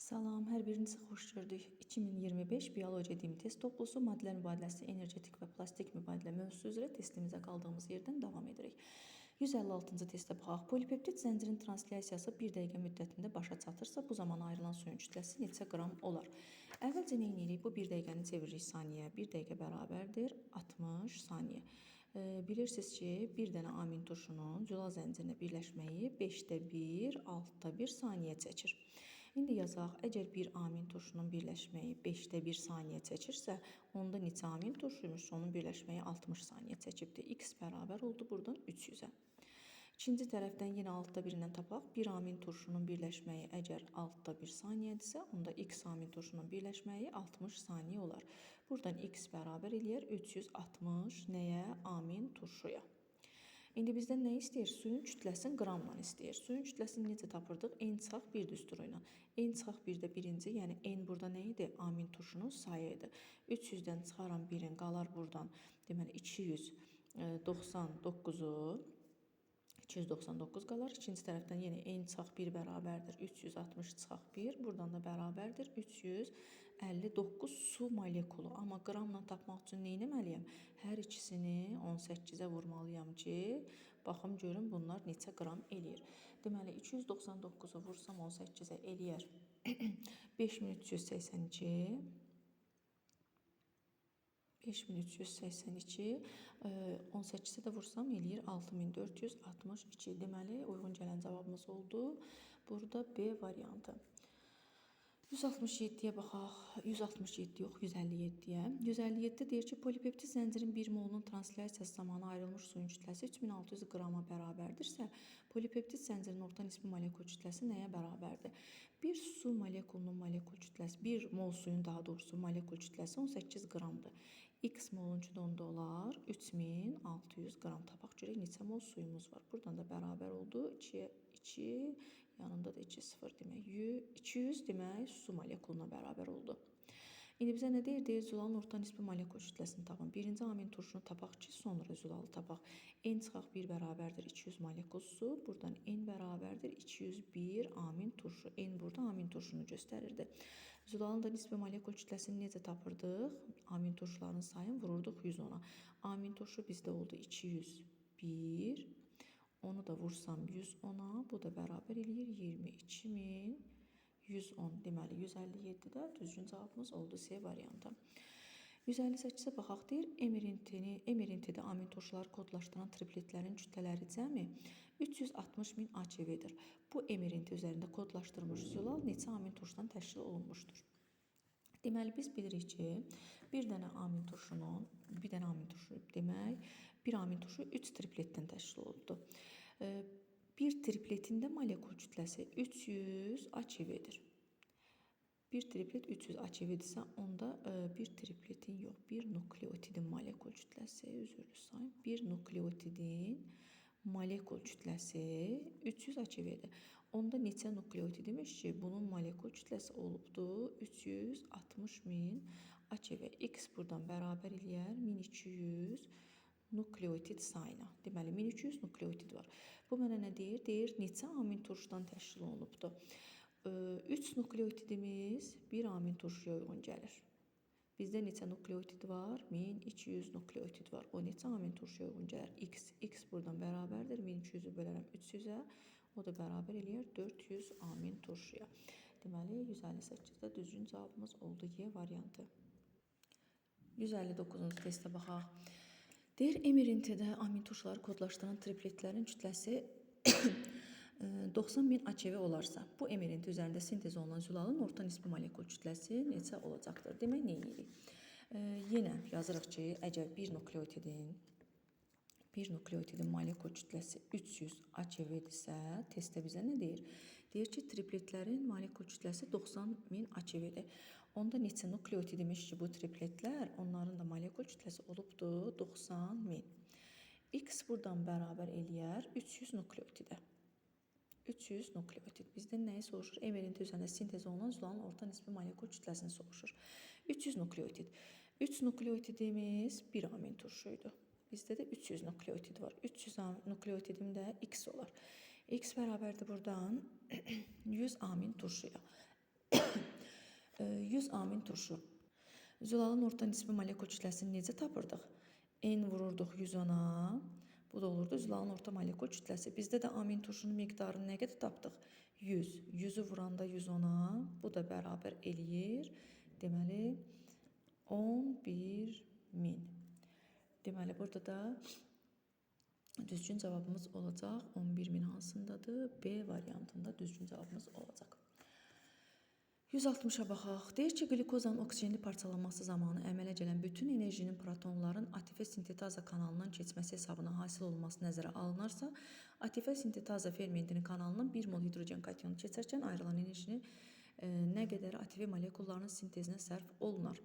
Salam, hər birinizi xoş gördük. 2025 Biologiya DİM test toplusu maddələr mübadiləsi, energetik və plastik mübadilə mövzusu üzrə testimizə qaldığımız yerdən davam edirik. 156-cı testə baxaq. Polipeptid zəncirin translyasiyası 1 dəqiqə müddətində başa çatırsa, bu zaman ayrılan suyun kütləsi neçə qram olar? Əvvəlcə nə edirik? Bu 1 dəqiqəni çeviririk saniyəyə. 1 dəqiqə bərabərdir 60 saniyə. Bilirsiniz ki, bir dənə amin turşunun zülal zəncirinə birləşməyi 5-də 1, 6-da 1 saniyə çəkir. İndi yazaq, əgər bir amin turşunun birləşməyi 5-də 1 saniyə çəkirsə, onda neçə amin turşuymuş? Onun birləşməyi 60 saniyə çəkibdir. X bərabər oldu buradan 300-ə. İkinci tərəfdən yenə 6-da 1-lə tapaq. Bir amin turşunun birləşməyi əgər 6-da 1 saniyədirsə, onda X amin turşunun birləşməyi 60 saniyə olar. Buradan X bərabər eləyər 360 nəyə? Amin turşuya. İndi bizdən nə istəyir? Suyun kütləsini qramla istəyir. Suyun kütləsini necə tapırdıq? N çıxaq 1 düsturu ilə. N çıxaq 1-də birinci, yəni N burada nə idi? Amin turşunun sayı idi. 300-dən çıxaram 1-in, qalar buradan. Deməli 299-u 299 qalar. İkinci tərəfdən yenə n çıxaq 1 bərabərdir 360 çıxaq 1. Buradan da bərabərdir 359 su molekulu. Amma qramla tapmaq üçün nə etməliyəm? Hər ikisini 18-ə vurmalıyam ki, baxım görüm bunlar neçə qram eləyir. Deməli 299-u vursam 18-ə eləyər 5382. 5382, 18-ə də vursam eləyir 6462. Deməli, uyğun gələn cavabımız oldu. Burada B variantı. 167-yə baxaq. 167 yox, 157-yə. 157 deyir ki, polipeptid zəncirin 1 molunun translyasiyası zamanı ayrılmış suyun kütləsi 3600 qrama bərabərdirsə, polipeptid zəncirinin orta nisbi molekul kütləsi nəyə bərabərdir? Bir su molekulunun molekul kütləsi, bir mol suyun daha doğrusu molekul kütləsi 18 qramdır. X moluncu da onda olar 3600 qram. Tapaq görək neçə mol suyumuz var. Buradan da bərabər oldu 2-yə 2, yanında da 2 0 demək 200 demək su molekuluna bərabər oldu. İndi bizə nə deyir? Deyir zülalın orta nisbi molekul kütləsini tapın. Birinci amin turşunu tapaq ki, sonra zülalı tapaq. N çıxaq 1 bərabərdir 200 molekul su. Buradan N bərabərdir 201 amin turşu. N burada amin turşunu göstərirdi. Zülalın da nisbi molekul kütləsini necə tapırdıq? Amin turşuların sayını vururduq 110-a. Amin turşu bizdə oldu 201. Onu da vursam 110-a, bu da bərabər eləyir 22.110. Deməli 157-də düzgün cavabımız oldu C variantı. 158-ə baxaq, deyir mRNT-də amin turşuları kodlaşdıran tripletlərin kütlələri cəmi 360.000 AÇV-dir. Bu mRNT üzərində kodlaşdırılmış zülal neçə amin turşudan təşkil olunmuşdur? Deməli biz bilirik ki, bir dənə amin turşunun, bir dənə amin turşu demək, bir amin turşu 3 tripletdən təşkil olundu. Bir tripletin də molekul kütləsi 300 AÇV-dir. Bir triplet 300 AÇV-dirsə, onda bir tripletin yox, bir nukleotidin molekul kütləsi, üzrlü sayım, bir nukleotidin molekul kütləsi 300 AÇV-dir. Onda neçə nukleotid imiş ki, bunun molekul kütləsi olubdur 360.000 AÇV. X buradan bərabər eləyər 1200 nukleotid sayına. Deməli 1200 nukleotid var. Bu mənə nə deyir? Deyir neçə amin turşudan təşkil olunubdur? 3 nukleotidimiz bir amin turşuya uyğun gəlir. Bizdə neçə nukleotid var? 1200 nukleotid var. O neçə amin turşuya uyğun gələr? X. X buradan bərabərdir. 1200-ü bölərəm 300-ə. O da bərabər eləyər 400 amin turşuya. Deməli 158-də düzgün cavabımız oldu Y variantı. 159-cu testə baxaq. Deyir mRNT-də amin turşuları kodlaşdıran tripletlərin kütləsi 90.000 AÇV olarsa, bu mRNT üzərində sintez olunan zülalın orta nisbi molekul kütləsi neçə olacaqdır? Demək, nə edirik? Yenə yazırıq ki, əgər bir nukleotidin molekul kütləsi 300 AÇV-dirsə, testdə bizə nə deyir? Deyir ki, tripletlərin molekul kütləsi 90.000 AÇV-dir. Onda neçə nukleotid imiş ki, bu tripletlər, onların da molekul kütləsi olubdur 90.000. X buradan bərabər eləyər 300 nukleotidə. 300 nukleotid. Bizdən nəyi soruşur? mRNT üzərində sintez olunan zülalın orta nisbi molekul kütləsini soruşur. 300 nukleotid. 3 nukleotidimiz bir amin turşuydu. Bizdə də 300 nukleotid var. 300 nukleotidim də X olar. X bərabərdir buradan 100 amin turşuya. 100 amin turşu. Zülalın orta nisbi molekul kütləsini necə tapırdıq? N vururduq 110-a. Bu da olurdu zülalın orta molekul kütləsi. Bizdə də amin turşunun miqdarını nə qədər tapdıq? 100. 100-ü vuranda 110-a. Bu da bərabər eləyir. Deməli, 11.000. Deməli, burada da düzgün cavabımız olacaq. 11.000 hansındadır? B variantında düzgün cavabımız olacaq. 160-a baxaq. Deyir ki, qlükozanın oksigenli parçalanması zamanı əmələ gələn bütün enerjinin protonların ATF sintetaza kanalından keçməsi hesabına hasil olunması nəzərə alınarsa, ATF sintetaza fermentinin kanalından 1 mol hidrogen katyonu keçərkən ayrılan enerjinin nə qədəri ATF molekullarının sintezinə sərf olunar.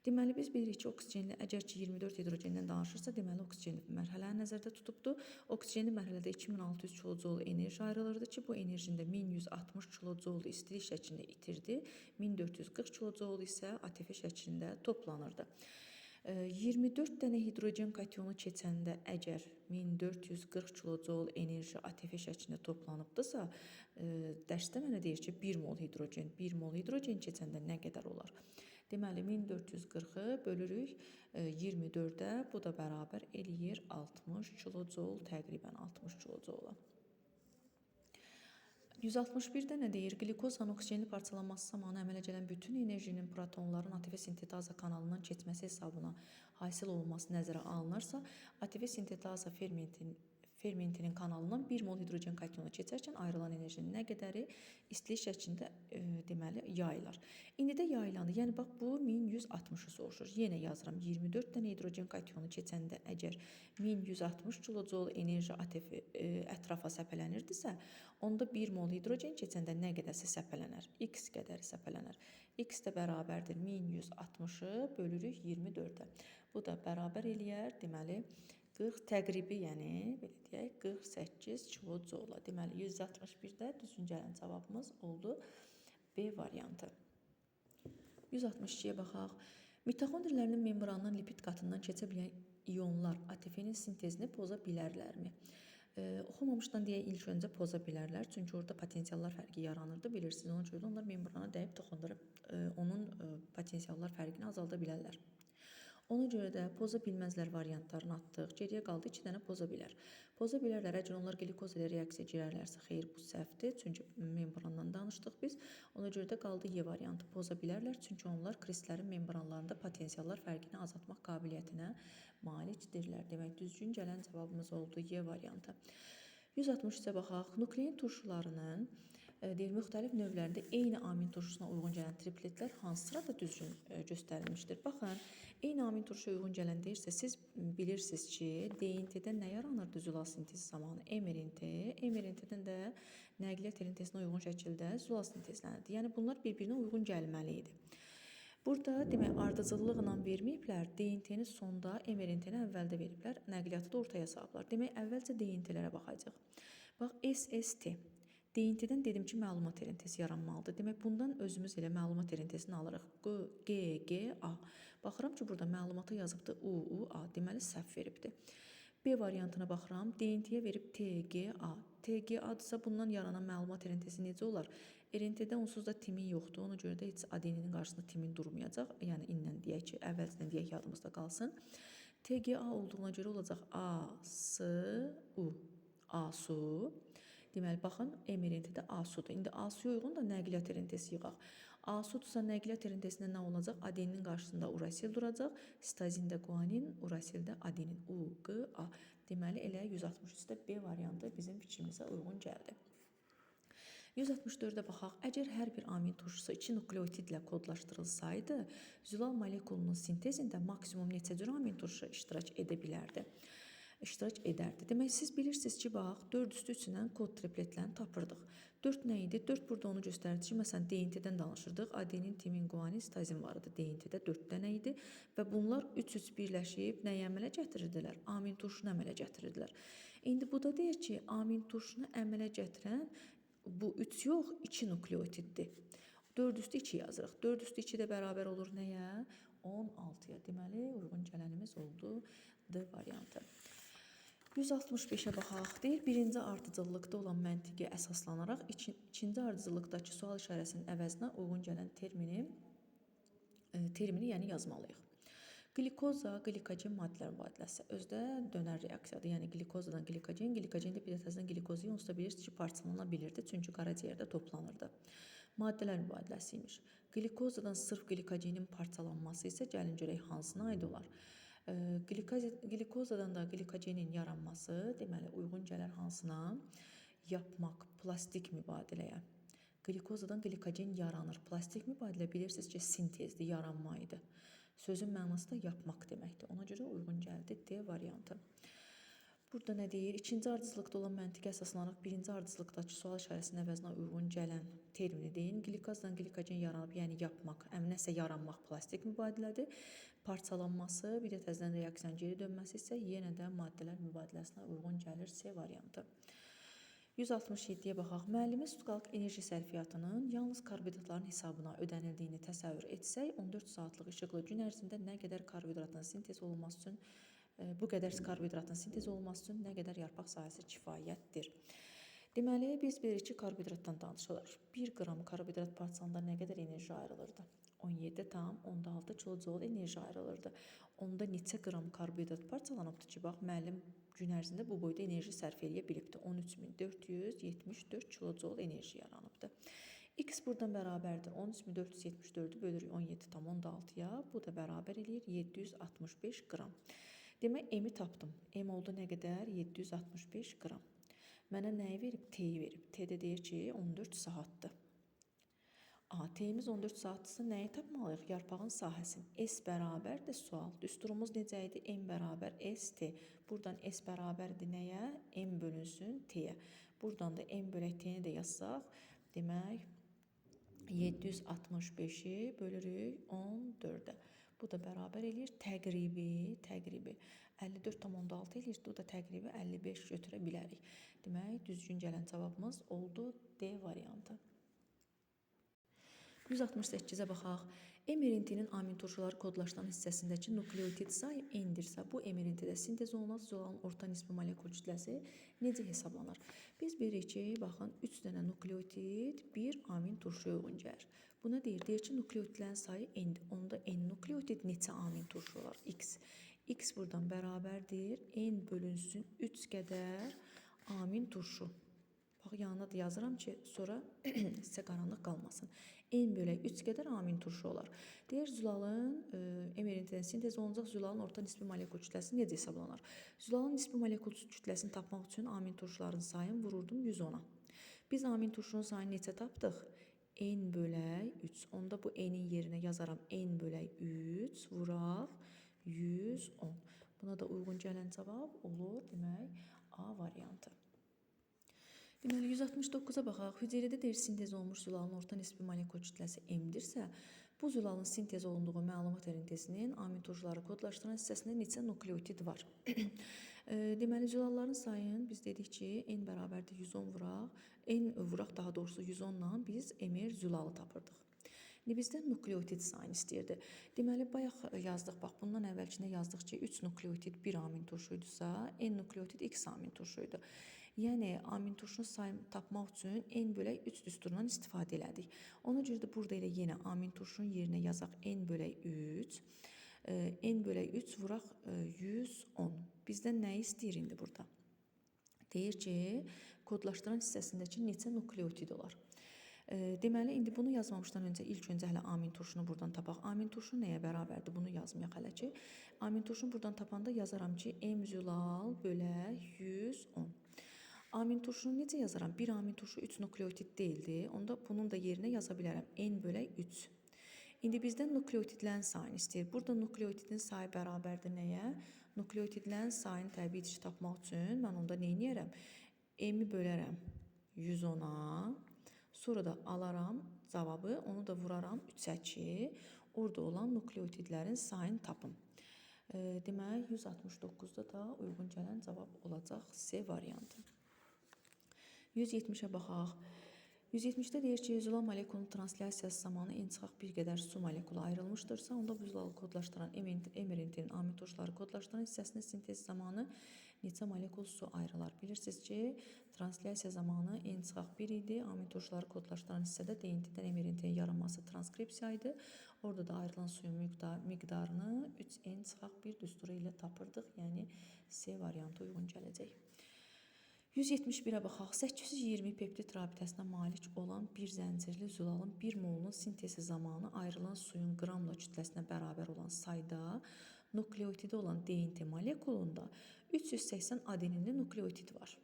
Deməli, biz bilirik ki, oksigenli, əgər ki 24 hidrogendən danışırsa, deməli, oksigenli mərhələni nəzərdə tutubdur. Oksigenli mərhələdə 2600 kilojoule enerji ayrılırdı ki, bu enerjinin də 1160 kilojoule istilik şəklində itirdi, 1440 kilojoule isə ATF şəklində toplanırdı. 24 dənə hidrogen katyonu keçəndə əgər 1440 kilojoule enerji ATF şəklində toplanıbdısa, dərsdə mənə deyir ki, 1 mol hidrogen, 1 mol hidrogen keçəndə nə qədər olar? Deməli, 1440-ı bölürük 24-ə, bu da bərabər eləyir 60 kilojoule, təqribən 60 kilojoule. 161-də nə deyir? Qlükozanın oksigenli parçalanması zamanı əmələ gələn bütün enerjinin protonların ATF sintetaza kanalından keçməsi hesabına hasil olunması nəzərə alınarsa, ATF sintetaza fermentinin kanalından 1 mol hidrogen katyonu keçərkən ayrılan enerjinin nə qədəri istilik şəklində deməli yayılar. İndi də yayılandı. Yəni bax bu 1160-ı soruşur. Yenə yazıram 24 dənə hidrogen katyonu keçəndə əgər 1160 kilojoule enerji ATF ətrafa səpələnirdisə, onda 1 mol hidrogen keçəndə nə qədərsə səpələnər? X qədəri səpələnər. X də bərabərdir 1160-ı bölürük 24-ə. Bu da bərabər eləyər, deməli 40 təqribi, yəni belə deyək, 48 kilojoule. Deməli 161-də düzgün gələn cavabımız oldu B variantı. 162-yə baxaq. Mitoxondrilərinin membranından lipid qatından keçə bilən ionlar ATF-nin sintezini poza bilərlərmi? Oxumamışdan deyək ilk öncə poza bilərlər. Çünki orada potensiallar fərqi yaranırdı, bilirsiniz. Ona görə də onlar membrana dəyib toxundurub onun potensiallar fərqini azalda bilərlər. Ona görə də poza bilməzlər variantlarını atdıq. Geriyə qaldı 2 dənə poza bilər. Poza bilərlər, əgər onlar qlikoz ilə reaksiya girərlərsə, xeyr, bu səhvdir. Çünki membrandan danışdıq biz. Ona görə də qaldı Y variantı. Poza bilərlər, çünki onlar kristlərin membranlarında potensiallar fərqini azaltmaq qabiliyyətinə malikdirlər. Demək, düzgün gələn cavabımız oldu Y variantı. 163-ə baxaq. Nuklein turşularının deyir, müxtəlif növlərində eyni amin turşusuna uyğun gələn tripletlər hansı sırada düzgün göstərilmişdir? Baxın, eyni amin turşuya uyğun gələn deyirsə, siz bilirsiniz ki, DNT-dən nə yaranırdı zülal sintezi zamanı? mRNT, mRNT-dən də nəqliyyat RNT-sinə uyğun şəkildə zülal sintezlənirdi. Yəni, bunlar bir-birinə uyğun gəlməli idi. Burada demək, ardıcıllıqla verməyiblər, DNT-ni sonda, mRNT-ni əvvəldə veriblər, nəqliyyatı da ortaya salıblar. Demək, əvvəlcə DNT-lərə baxacaq. Bax, SST. DNT-dən dedim ki, məlumat RNT-si yaranmalıdır. Demək, bundan özümüz elə məlumat RNT-sini alırıq. G, G, A. Baxıram ki, burada məlumata yazıbdır U, U, A. Deməli, səhv veribdir. B variantına baxıram. DNT-yə verib T, G, A. T, G, A-dırsa bundan yaranan məlumat RNT-si necə olar? RNT-də onsuz da timin yoxdur. Ona görə də heç adeninin qarşısında timin durmayacaq. Yəni, indən deyək ki, əvvəlcədən deyək yadımızda qalsın. T, G, A olduğuna görə olacaq A, S, U. A, S, U. Deməli, baxın, mRNT-də A-sudur. İndi A-suya uyğun da nəqliyyat RNT-si yığaq. A-sudursa nəqliyyat RNT-sində nə olacaq? Adeninin qarşısında urasil duracaq. Sitozində guanin, urasildə adenin. U, G, A. Deməli, elə 163-də B variantı bizim fikrimizə uyğun gəldi. 164-də baxaq. Əgər hər bir amin turşusu 2 nukleotidlə kodlaşdırılsaydı, zülal molekulunun sintezində maksimum neçə cür amin turşu iştirak edə bilərdi? İştirak edərdi. Demək, siz bilirsiniz ki, bax, 4 üstü 3 ilə kod tripletlərini tapırdıq. 4 nə idi? 4 burada onu göstərdi ki, məsələn, DNT-dən danışırdıq. Adenin, timin, guanin, sitozin var idi. DNT-də 4 dənə idi və bunlar 3-3 birləşib nəyi əmələ gətirirdilər? Amin turşunu əmələ gətirirdilər. İndi bu da deyir ki, amin turşunu əmələ gətirən bu 3 yox, 2 nukleotiddir. 4 üstü 2 yazırıq. 4 üstü 2 də bərabər olur nəyə? 16-ya. Deməli, uyğun gələnimiz oldu D variantı. 165-ə baxaq. Deyir, birinci ardıcıllıqda olan məntiqə əsaslanaraq ikinci ardıcıllıqdakı sual işarəsinin əvəzinə uyğun gələn termini yəni yazmalıyıq. Qlikoza, qlikogen maddələr mübadiləsi özdə dönər reaksiyadır. Yəni qlikozadan qlikogen, qlikogen də bir də təzədən qlikozu onsuz da bilirsiniz ki, parçalana bilirdi, çünki qaraciyərdə toplanırdı. Maddələr mübadiləsi imiş. Qlikozadan sırf qlikogenin parçalanması isə gəlin görək hansına aid olar. Qlikozadan da qlikogenin yaranması, deməli uyğun gələr hansına? Yapmaq, plastik mübadiləyə. Qlikozadan qlikogen yaranır. Plastik mübadilə bilirsiniz ki, sintezdir, yaranma idi. Sözün mənası da yapmaq deməkdir. Ona görə uyğun gəldi D variantı. Burada nə deyir? İkinci ardıcıllıqda olan məntiqə əsaslanaraq birinci ardıcıllıqdakı sual işarəsinin əvəzinə uyğun gələn termini deyin. Qlikozadan qlikogen yaranıb, yəni yapmaq, nəsə yaranmaq plastik mübadilədir. Parçalanması, bir də təzədən reaksiyanın geri dönməsi isə yenə də maddələr mübadiləsinə uyğun gəlir C variantı. 167-yə baxaq. Müəllimi sutkalıq enerji sərfiyyatının yalnız karbohidratların hesabına ödənildiyini təsəvvür etsək, 14 saatlıq işıqlı gün ərzində nə qədər karbohidratın sintez olunması üçün bu qədər karbohidratın sintez olunması üçün nə qədər yarpaq sahəsi kifayətdir? Deməli, biz bilirik ki, karbohidratdan danışılır. 1 qram karbohidrat parçasında nə qədər enerji ayrılırdı? 17,6 kilojoule enerji ayrılırdı. Onda neçə qram karbohidrat parçalanıbdır ki, bax, müəllim gün ərzində bu boyda enerji sərf eləyə bilibdir. 13.474 kilojoule enerji yaranıbdır. X buradan bərabərdir. 13.474-ü bölürük 17,6-ya. Bu da bərabər eləyir 765 qram. Demək, M-i tapdım. M oldu nə qədər? 765 qram. Mənə nəyi verib? T-yi verib. T də deyir ki, 14 saatdır. Aha, T-imiz 14 saatdırsa nəyi tapmalıyıq? Yarpağın sahəsini. S bərabərdir sual. Düsturumuz necə idi? M bərabər ST. Buradan S bərabərdir nəyə? M bölünsün T-yə. Buradan da M bölək T-ni də yazsaq, demək 765-i bölürük 14-ə. Bu da bərabər eləyir təqribi 54,6 eləyir. Bu da təqribi 55 götürə bilərik. Demək, düzgün gələn cavabımız oldu D variantı. 168-ə baxaq. mRNT-nin amin turşuları kodlaşdıran hissəsindəki nukleotid sayı N-dirsə, bu mRNT-də sintez olunan zülalın orta nisbi molekul kütləsi necə hesablanır? Biz bilirik ki, baxın, 3 dənə nukleotid bir amin turşuya uyğun gəlir. Buna deyir, deyir ki, nukleotidlərin sayı N-dir. Onda N nukleotid neçə amin turşu olar? X. X buradan bərabərdir. N bölünsün 3 qədər amin turşu. Bax, yanına da yazıram ki, sonra sizə qaranlıq qalmasın. N bölək 3 qədər amin turşu olar. Deyir, zülalın mRNT-dən sintez olunacaq zülalın orta nisbi molekul kütləsi necə hesablanar? Zülalın nisbi molekul kütləsini tapmaq üçün amin turşuların sayını vururdum 110-a. Biz amin turşunun sayını neçə tapdıq? N bölək 3. Onda bu N-in yerinə yazaram N bölək 3 vuraq 110. Buna da uyğun gələn cavab olur, demək, A variantı. Deməli, 169-a baxaq. Hüceyrədə deyir, sintez olunmuş zülalın orta nisbi molekul kütləsi M-dirsə, bu zülalın sintez olunduğu məlumat RNT-sinin amin turşuları kodlaşdıran hissəsində neçə nukleotid var? Deməli, zülalların sayını biz dedik ki, N bərabərdir 110 vuraq. N vuraq, daha doğrusu 110-la biz MR zülalı tapırdıq. İndi bizdən nukleotid sayını istəyirdi. Deməli, bayaq yazdıq, bax, bundan əvvəlkində yazdıq ki, 3 nukleotid 1 amin turşuydusa, N nukleotid X amin turşuydu. Yəni, amin turşunun sayını tapmaq üçün N bölək 3 düsturundan istifadə elədik. Ona görə də burada elə yenə amin turşunun yerinə yazaq N bölək 3. N bölək 3 vuraq 110. Bizdən nəyi istəyir indi burada? Deyir ki, kodlaşdıran hissəsindəki neçə nukleotid olar? Deməli, indi bunu yazmamışdan öncə ilk öncə hələ amin turşunu buradan tapaq. Amin turşu nəyə bərabərdir? Bunu yazmayaq hələ ki. Amin turşunu buradan tapanda yazaram ki, M zülal bölək 110. Amin turşunu necə yazaram? Bir amin turşu 3 nukleotid deyildi. Onda bunun da yerinə yaza bilərəm. N bölək 3. İndi bizdən nukleotidlərin sayını istəyir. Burada nukleotidin sayı bərabərdir nəyə? Nukleotidlərin sayını təbii ki, tapmaq üçün mən onda nə eləyərəm? M-i bölərəm 110-a. Sonra da alaram cavabı, onu da vuraram 3-ə ki, orada olan nukleotidlərin sayını tapım. Demək, 169-da da uyğun gələn cavab olacaq C variantı. 170-ə baxaq. 170-də deyir ki, zülal molekulunun translyasiyası zamanı N çıxaq bir qədər su molekulu ayrılmışdırsa, onda bu zülalı kodlaşdıran mRNT-nin amin turşuları kodlaşdıran hissəsinin sintez zamanı Neçə molekul su ayrılar? Bilirsiniz ki, translyasiya zamanı N çıxaq 1 idi. Amin turşuları kodlaşdıran hissədə DNT-dən mRNT-nin yaranması transkripsiya idi. Orada da ayrılan suyun miqdarını 3N çıxaq 1 düsturu ilə tapırdıq. Yəni C variantı uyğun gələcək. 171-ə baxaq. 820 peptid rabitəsinə malik olan bir zəncirli zülalın 1 molunun sintezi zamanı ayrılan suyun qramla kütləsinə bərabər olan sayda nukleotidi olan DNT molekulunda 380 adeninli nukleotid var.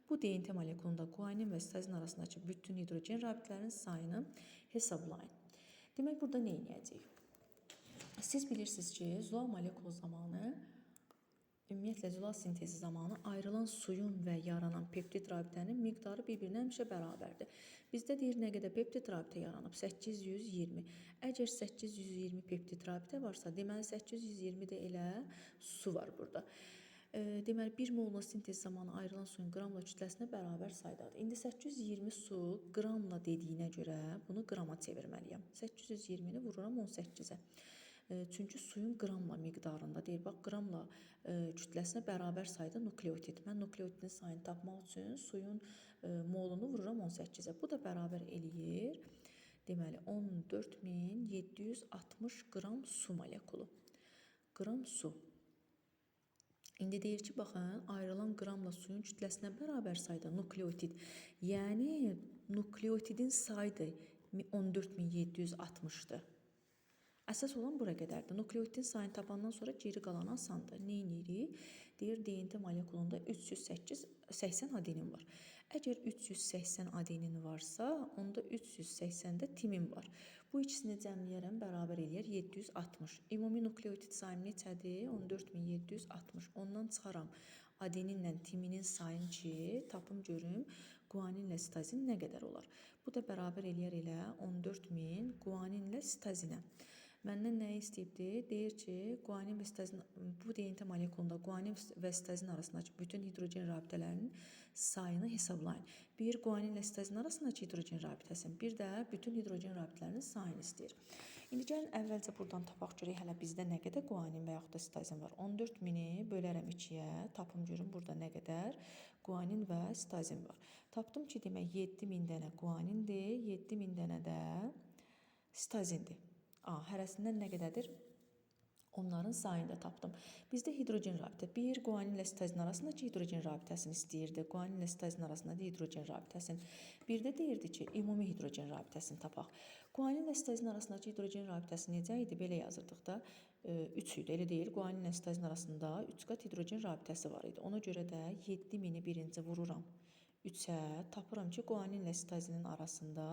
Bu DNT molekulunda guanin və sitozin arasındakı bütün hidrogen rabitələrinin sayını hesablayın. Demək, burada nə edəcəyik? Siz bilirsiniz ki, zülal molekulu zamanı, ümumiyyətlə zülal sintezi zamanı ayrılan suyun və yaranan peptid rabitənin miqdarı bir-birinə həmişə bərabərdir. Bizdə deyir nə qədər peptid rabitə yaranıb? 820. Əgər 820 peptid rabitə varsa, deməli 820 də elə su var burada. Deməli 1 molun sintezi zamanı ayrılan suyun qramla kütləsinə bərabər saydadır. İndi 820 su qramla dediyinə görə bunu qrama çevirməliyəm. 820-ni vururam 18-ə. Çünki suyun qramla miqdarında deyir. Bax, qramla kütləsinə bərabər sayda nukleotid. Mən nukleotidin sayını tapmaq üçün suyun molunu vururam 18-ə. Bu da bərabər eləyir. Deməli, 14.760 qram su molekulu. Qram su. İndi deyir ki, baxın, ayrılan qramla suyun kütləsinə bərabər sayda nukleotid. Yəni, nukleotidin sayı da 14.760-dır. Əsas olan bura qədərdir. Nukleotidin sayını tapandan sonra geri qalan asandır. Nə edirik? Deyir, DNT molekulunda 380 adenin var. Əgər 380 adenin varsa, onda 380-də timin var. Bu ikisini cəmləyərəm, bərabər eləyər 760. Ümumi nukleotid sayım neçədir? 14.760. Ondan çıxaram adeninlə timinin sayını ki, tapım görüm, guaninlə sitozin nə qədər olar? Bu da bərabər eləyər elə 14.000 guaninlə sitozinə. Məndən nəyi istəyibdi? Deyir ki, guanin və sitozin, bu DNT molekulunda guanin və sitozin arasındakı bütün hidrogen rabitələrinin sayını hesablayın. Bir, guaninlə sitozin arasındakı hidrogen rabitəsini, bir də bütün hidrogen rabitələrinin sayını istəyir. İndi gəlin əvvəlcə buradan tapaq görək hələ bizdə nə qədər guanin və yaxud da sitozin var. 14.000-i bölərəm 2-yə, tapım görüm burada nə qədər guanin və sitozin var. Tapdım ki, demək 7.000 dənə guanindir, 7.000 dənə də sitozindir. Hərəsindən nə qədərdir? Onların sayını da tapdım. Bizdə hidrogen rabitə. Bir, guaninlə sitozin arasındakı hidrogen rabitəsini istəyirdi. Guaninlə sitozin arasında hidrogen rabitəsini. Bir də deyirdi ki, ümumi hidrogen rabitəsini tapaq. Guaninlə sitozin arasındakı hidrogen rabitəsi necə idi? Belə yazırdıq da. 3 idi, elə deyil. Guaninlə sitozin arasında 3 qat hidrogen rabitəsi var idi. Ona görə də 7000-i birinci vururam 3-ə, tapıram ki, guaninlə sitozinin arasında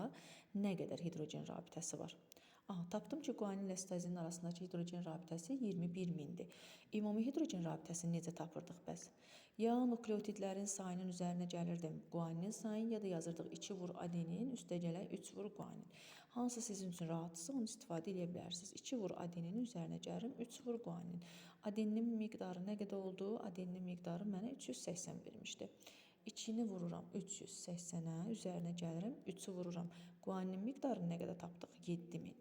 nə qədər hidrogen rabitəsi var. Aha, tapdım ki, guaninlə sitozinin arasındakı hidrogen rabitəsi 21.000-dir. Ümumi hidrogen rabitəsini necə tapırdıq bəs? Ya nukleotidlərin sayının üzərinə gəlirdim guaninin sayını, ya da yazırdıq 2 vur adenin, üstə gələk 3 vur guanin. Hansı sizin üçün rahatdırsa onu istifadə edə bilərsiniz. 2 vur adeninin üzərinə gəlirim, 3 vur guanin. Adeninin miqdarı nə qədər oldu? Adeninin miqdarı mənə 380 vermişdi. 2-ni vururam 380-ə, üzərinə gəlirəm, 3-ü vururam. Guaninin miqdarını nə qədər tapdıq? 7000.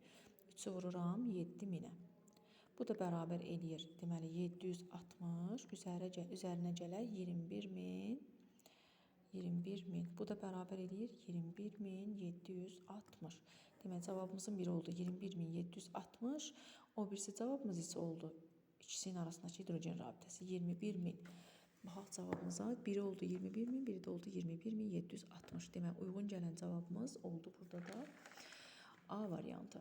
3-ü vururam 7000-ə. Bu da bərabər eləyir. Deməli, 760 üzərinə gələk 21000. 21000. Bu da bərabər eləyir 21760. Deməli, cavabımızın biri oldu 21760. O birisi cavabımız isə oldu ikisinin arasındakı hidrogen rabitəsi 21000. Baxaq cavabımıza. Biri oldu 21000, biri də oldu 21760. Demək, uyğun gələn cavabımız oldu burada da A variantı.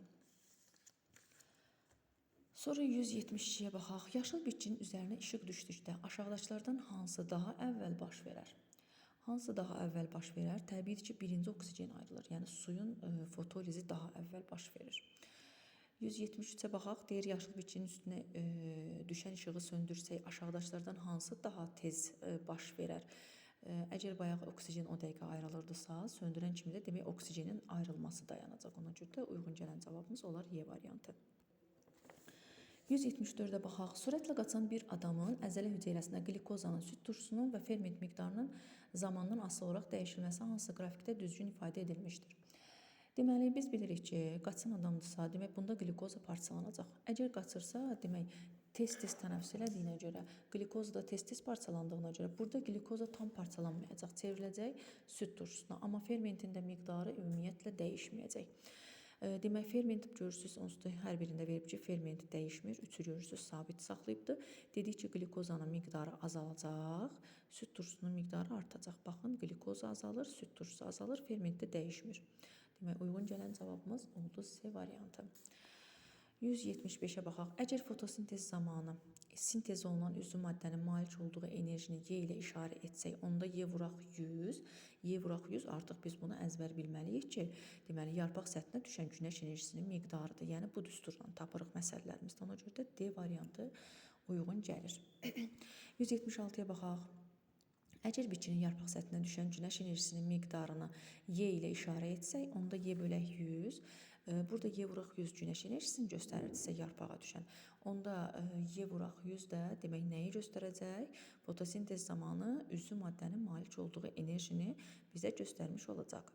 Sonra 172-yə baxaq. Yaşıl bitkinin üzərinə işıq düşdükdə aşağıdakılardan hansı daha əvvəl baş verər? Hansı daha əvvəl baş verər? Təbiidir ki, birinci oksigen ayrılır. Yəni suyun fotolizi daha əvvəl baş verir. 173-ə baxaq. Deyir, yaşıl bitkinin üstünə düşən işığı söndürsək, aşağıdakılardan hansı daha tez baş verər? Əgər bayaq oksigen o dəqiqə ayrılırdısa, söndürən kimi də demək oksigenin ayrılması dayanacaq. Ona görə də uyğun gələn cavabımız olar Y variantı. 174-ə baxaq. Sürətlə qaçan bir adamın əzələ hüceyrəsində qlikozanın, süd turşusunun və ferment miqdarının zamandan asılı olaraq dəyişilməsi hansı qrafikdə düzgün ifadə edilmişdir? Deməli, biz bilirik ki, qaçan adamdırsa, demək bunda qlikoza parçalanacaq. Əgər qaçırsa, demək tez-tez tənəffüs elədiyinə görə, qlikoza da tez-tez parçalandığına görə burada qlikoza tam parçalanmayacaq, çevriləcək süd turşusuna. Amma fermentin də miqdarı ümumiyyətlə dəyişməyəcək. Demək, ferment görürsünüz, onsuz da hər birində verib ki, ferment dəyişmir. Üçü görürsünüz, sabit saxlayıbdır. Dedik ki, qlikozanın miqdarı azalacaq, süd turşusunun miqdarı artacaq. Baxın, qlikoza azalır, süd turşusu azalır, ferment də dəyişmir. Demək, uyğun gələn cavabımız oldu C variantı. 175-ə baxaq. Əgər fotosintez zamanı sintez olunan üzvü maddənin malik olduğu enerjini Y ilə işarə etsək, onda Y vuraq 100, Y vuraq 100 artıq biz bunu əzbər bilməliyik ki, deməli yarpaq səthinə düşən günəş enerjisinin miqdarıdır. Yəni bu düsturla tapırıq məsələlərimizdə. Ona görə də D variantı uyğun gəlir. 176-ya baxaq. Əgər bitkinin yarpaq səthinə düşən günəş enerjisinin miqdarını Y ilə işarə etsək, onda Y bölək 100. Burada Y vuraq 100 günəş enerjisini göstərirdisə yarpağa düşən. Onda Y vuraq 100 də demək nəyi göstərəcək? Fotosintez zamanı üzvü maddənin malik olduğu enerjini bizə göstərmiş olacaq.